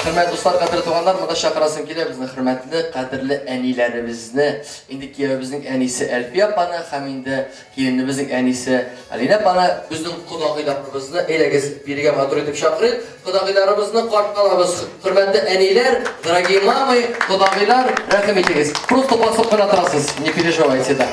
Хөрмәтле дуслар, кадерле туганнар, монда чакырасым килә безнең хөрмәтле, кадерле әниләребезне. Инде киявебезнең әнисе Әлфия апаны һәм инде киленебезнең әнисе Алинә апаны, безнең кодагыйларыбызны, әйдәгез, бирегә матур итеп чакырыйк. Кодагыйларыбызны каршы алабыз. Хөрмәтле әниләр, дорогие мамы, кодагыйлар, рәхим итегез. Просто басып кына торасыз, не переживайте, да.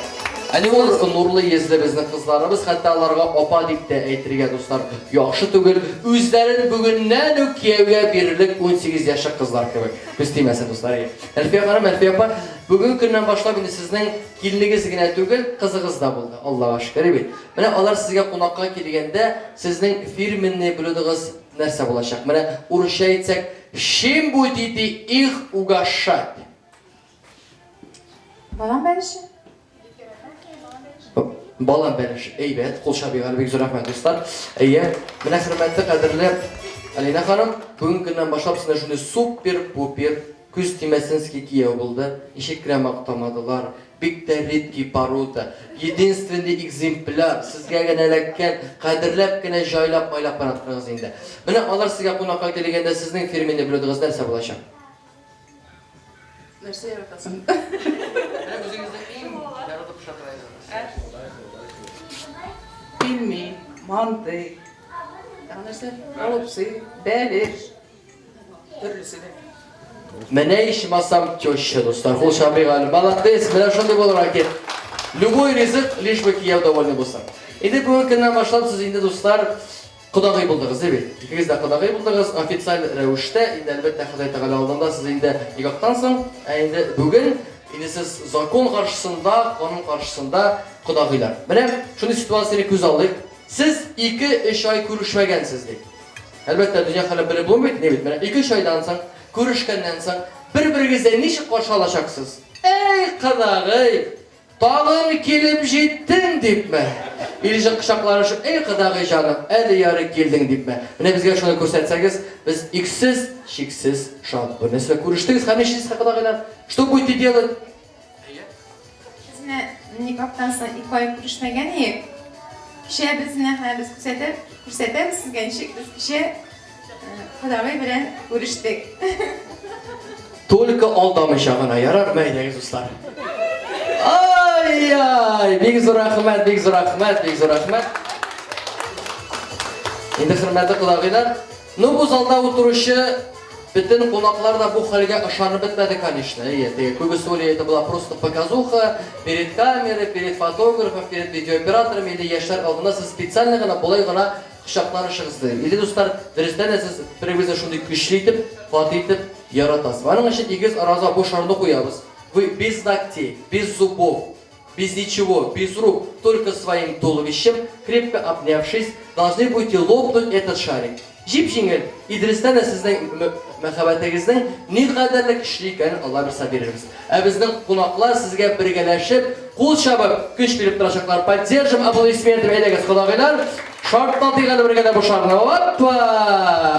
Әни ул нурлы йөзле безнең кызларыбыз, хәтта аларга апа дип тә әйтергә, дуслар, яхшы түгел. Үзләрен бүгеннән үк кияүгә бирерлек 18 яшьлек кызлар кебек. Күз тимәсен, дуслар. Әлфия ханым, Әлфия апа, бүгенге көннән башлап инде сезнең киленегез генә түгел, кызыгыз да булды. Аллага шөкер бит. Менә алар сезгә кунакка килгәндә, сезнең фирменный блюдогыз нәрсә булачак? Менә урысча әйтсәк, чем будете их угощать? Балан бәлеше. Балан бәлеше. Әйбәт, кул чабыйк әле, бик зур рәхмәт, дуслар. Әйе, менә хөрмәтле, кадерле Алинә ханым, бүгенге көннән башлап сезне шундый супер-пупер күз тимәсенский кияү булды. Ничек кенә мактамадылар. Бик тә редкий порода, единственный экземпляр, сезгә генә эләккән, кадерләп кенә җайлап-майлап кына торыгыз инде. Менә алар сезгә кунакка килгәндә сезнең фирменный блюдогыз нәрсә булачак? Нәрсә яратасың? Менә үзегезнең иң яратып пешерә Пельмень, мантый, тагы нәрсә? Голубцы, бәлеш, төрлесе дә. Менә ичмасам теща, дуслар. Кул чабыйк әле. Молодец, менә шундый булырга кирәк. Любой ризык, лишь бы кияү довольный булса. Инде бүгенге көннән башлап сез инде, дуслар, Кодагый булдыгыз, ди бит. Икегез дә кодагый булдыгыз, официаль рәвештә, инде әлбәттә Ходай Тәгалә алдында сез инде никахтан соң, ә инде бүген инде сез закон каршысында, канун каршысында кодагыйлар. Менә шундый ситуацияне күз алыйк. Сез 2-3 ай күрешмәгәнсез ди. Әлбәттә, дөнья хәлен белеп булмый бит, ни бит. Менә 2-3 айдан соң, күрешкәннән соң, бер-берегезне ничек каршы алачаксыз? Әй, кодагый! Тагын килеп җиттең дипме? Илҗе кочакланышып, эй, кодагый җаным, әле ярый килдең дипме? Менә безгә шуны күрсәтсәгез, без иксез, чиксез шат. Бу нәрсә күрештегез һәм нишлисез, кодагыйлар? Что будете делать? Без менә никахтан соң ике ай күрешмәгән идек. Кичә без менә хәзер без күрсәтеп, күрсәтәбез сезгә ничек без кичә кодагый белән күрештек. Только алдамыйча гына, ярармы, әйдәгез, дуслар. Ай-яй, бик зур рәхмәт, бик зур рәхмәт, бик зур рәхмәт. Инде хөрмәтле кодагыйлар, ну бу залда утыручы бөтен кунаклар да бу хәлгә ышанып бетмәде, конечно. Әйе, теге күбесе уйлый, это была просто показуха, перед камерой, перед фотографом, перед видеооператором или яшьләр алдында сез специально гына болай гына Кочакланышыгыз ди. Или, дуслар, дөрестән дә сез бер-берегезне шундый көчле итеп, каты итеп яратасыз. Аның өчен икегез арагызга бу шарны куябыз. Вы без ногтей, без зубов, без ничего, без рук, только своим туловищем, крепко обнявшись, должны будете лопнуть этот шарик. Җип-җиңел. И дөрестән дә сезнең мәхәббәтегезнең никадәрле көчле икәнен Алла бирса бирербез. Ә безнең кунаклар сезгә бергәләшеп, кул чабып, көч биреп торачаклар. Поддержим аплодисментами, әйдәгез, кодагыйлар. Шартлатыйк әле бергә дә бу шарны. Опа!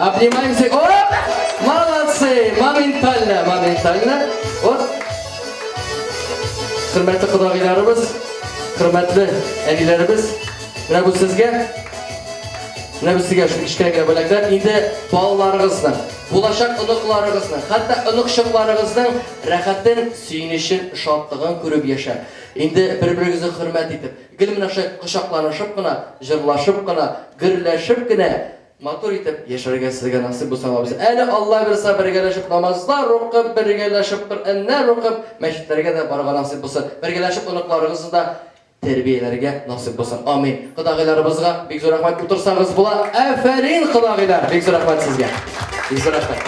Обнимаемся. Оп! Молодцы! Моментально, моментально. Вот. Хөрмәтле кодагыйларыбыз, хөрмәтле әниләребез, менә бу сезгә Менә бу сезгә шул кечкенә генә бүләкләр. Инде балаларыгызның, булачак оныкларыгызның, хәтта оныкчыкларыгызның рәхәтен, сөенечен, шатлыгын күреп яшәп, инде бер-берегезне хөрмәт итеп, гел менә шулай кочакланышып кына, җырлашып кына, гөрләшеп кенә, матур итеп яшәргә сезгә насыйп булсын, Алла бирса. Әле Алла бирса, бергәләшеп намазлар укып, бергәләшеп Коръәннәр укып, мәчетләргә дә барырга насыйп булсын. Бергәләшеп оныкларыгызны да тәрбияләргә насыйп булсын. Амин. Кодагыйларыбызга бик зур рәхмәт. Утырсагыз була. Афәрин, кодагыйлар! Бик зур рәхмәт сезгә. Бик зур рәхмәт.